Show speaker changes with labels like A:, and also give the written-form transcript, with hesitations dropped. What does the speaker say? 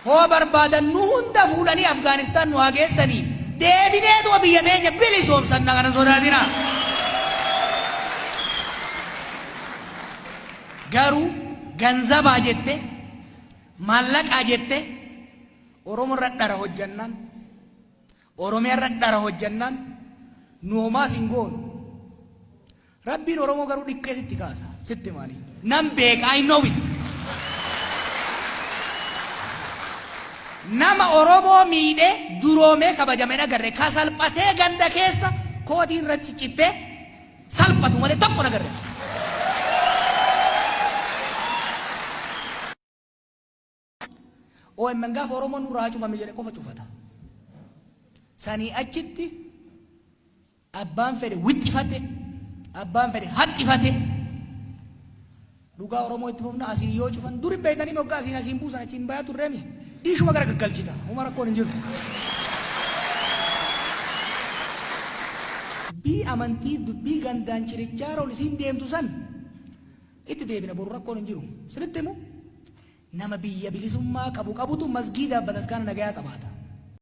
A: Hoo barbaadan nu hunda fuudhanii Afgaanistaan nu haa geessanii deebineetuma biyya teenya bilisoomsanna kana hin sodaatinaa. Garuu ganzabaa jette maallaqaa jette Oromo irra dhara hojjannaan Oromiyaa irra dhara hojjannaan nu homaa sin goonu. Rabbiin Oromoo garuu dhiqqee sitti kaasa. Sitti himaani. Nan beeka I know it. Nama Oromoo miidhee duroomee kabajame hin agarre ka salphatee ganda keessa kootiin irra ciccittee salphatu malee tokko hin agarre. OMN gaafa Oromoon nurraa haa cufame jedhe qofa cufata. Sanii achitti abbaan fedhe wixxifate, abbaan fedhe haxxifate. Dhugaa Oromoo itti fufna asiin yoo cufan duri beektanii moggaa asiin asiin buusan achiin bayaa turreemi. Dhiishuma gara gaggalchita. Huma rakkoon hin jiru. Dubbii amantii dubbii gandaan chirichaaroon isiin deemtu san itti deebina boru rakkoon hin jiru. Sinitti himu nama biyya bilisummaa qabu qabutu masgiidaaf bataskaana nagayaa qabaata.